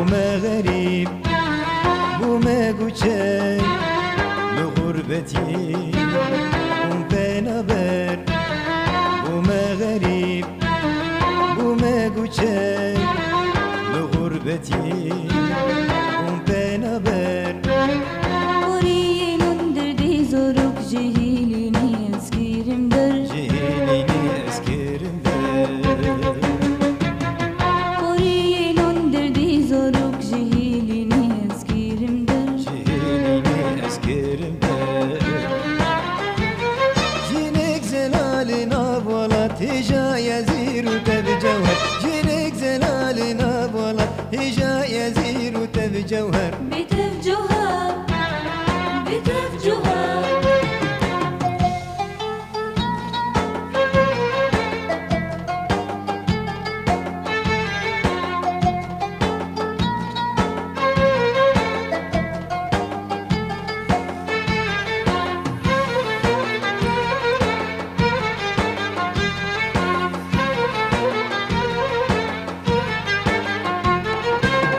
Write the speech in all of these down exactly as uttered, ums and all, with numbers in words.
Bûme xerîb, bûme guçek, li xurbetiyê bûm penaber. Bûme xerîb, bûme guçek, li xurbetiyê bûm penaber. Poriyên hûn derdê zorok ji hêlînê ez kirim der. Ji hêlînê ez kirim der. Poriyên hûn derdê zorok ji hêlînê ez kirim der. Ji hêlînê ez kirim der. Jinek zelal li nav welat hêja ye zîr û tev cewher. Jinek zelal li nav welat hêja ye zîr û tev cewher. Bê tev cewher, bê tev cewher.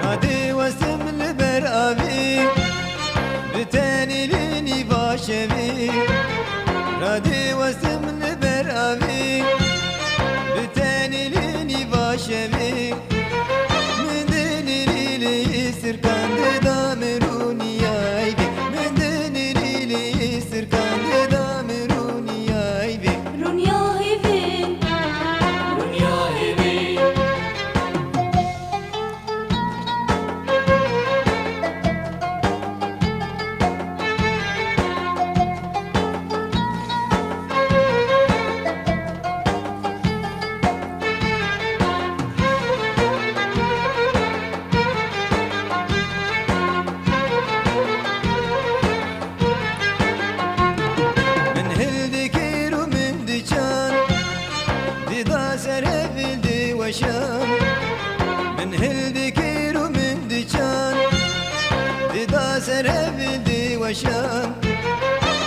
Radê westim li ber avê, bi tenê li nîva şevê. Radê westim li ber avê, bi tenê li nîva şevê. Min dinirî li sirkan dida min rûniyayî vê. Min dinirî li sirkan dida min rûniyayî vê. Rûniya hêvê, rûniya hêvê. Min hildikir û min diçan, dida ser hev li weşan. Min hildikir û min diçan, dida ser hev li weşan.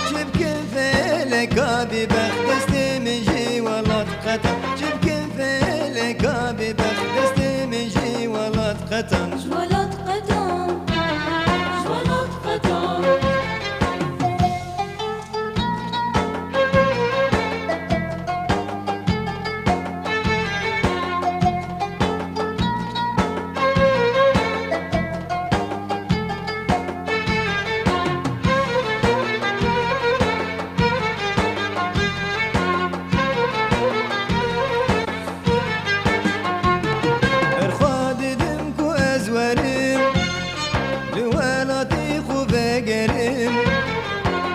Çi bikim feleka bêbext, destê min ji welat qetan. Çi bikim feleka bêbext, destê min ji welat qetan. Ji welat qetan, ji welat qetan. Berxwe didim ku ez werim, li welatê xwe vegerim.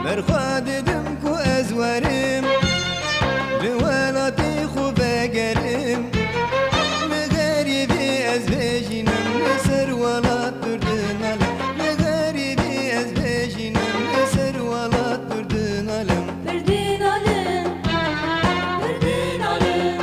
Berxwe didim ku ez werim, li welatê xwe vegerim. Li xerîbê ez bêjînim, li ser welat pir dinalim. Li xerîbê ez bêjînim, li ser welat pir dinalim. Pir dinalim, pir dinalim.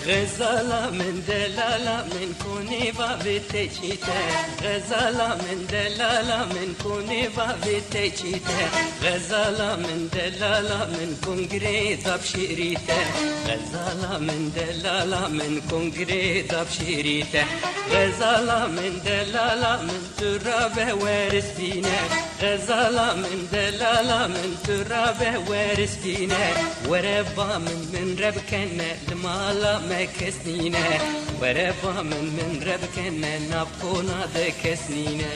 Xezala min, delala min, konê bavê te çî te. Xezala min, delala min, konê bavê te çî te. Xezala min, delala min, kongirê dapşêrî te. Xezala min, delala min, kongirê dapşêrî te. Xezala min, delala min, tu rabe weris bîne. Xezala min, delala min, tu rabe weris bîne. Were ba min, min re bikene, li mala me kes nîne. Were ba min, min re bikene, nav qona de kes nîne.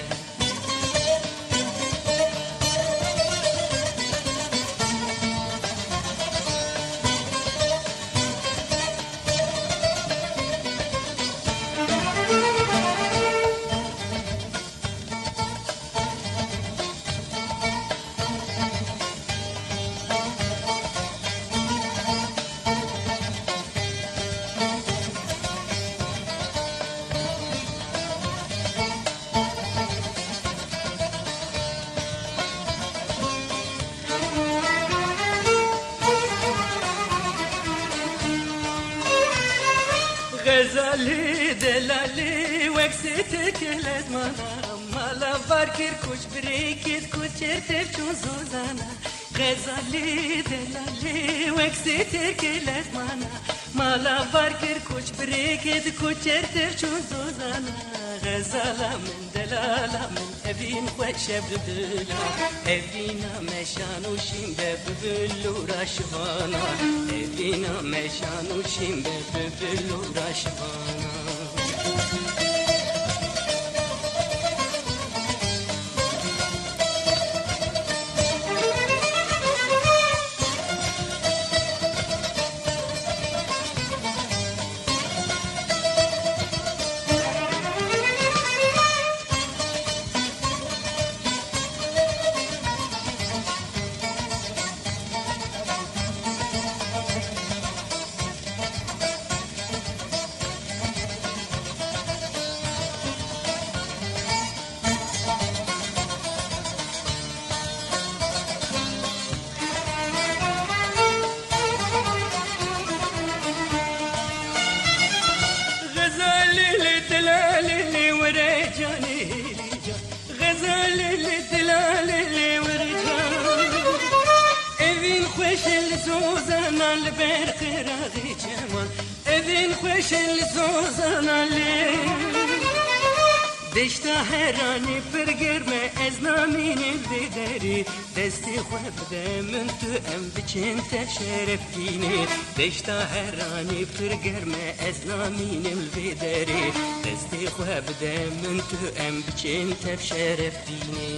Lê delalê wek sê teke lezmana, mala var kir kuç birêkêt ku çer tev çûn zozana. Xezalê delalê wek sê teke lezmana, mala var kir kuç birêkêt ku çer tev çûn zozana. Xezala min, delala min, evîn xweş e bibila. Evîna meşan û şîn be bibil û raşivana. Evîna meşan û şîn be bibil û raşivana. Xezalê lê delalê lê were canê hêlî can. Xezalê lê delalê lê were can. Evîn xweş e li zozana li ber qeraxê çeman. Evîn xweş e li zozana lê. Deşta heranê pir germ e, ez namînim vê derê. Destê xwe bide min tu em biçin tev Şerefdînê. Deşta heranê pir germ e, ez namînim li vê derê. Destê xwe bide min tu em biçin tev Şerefdînê.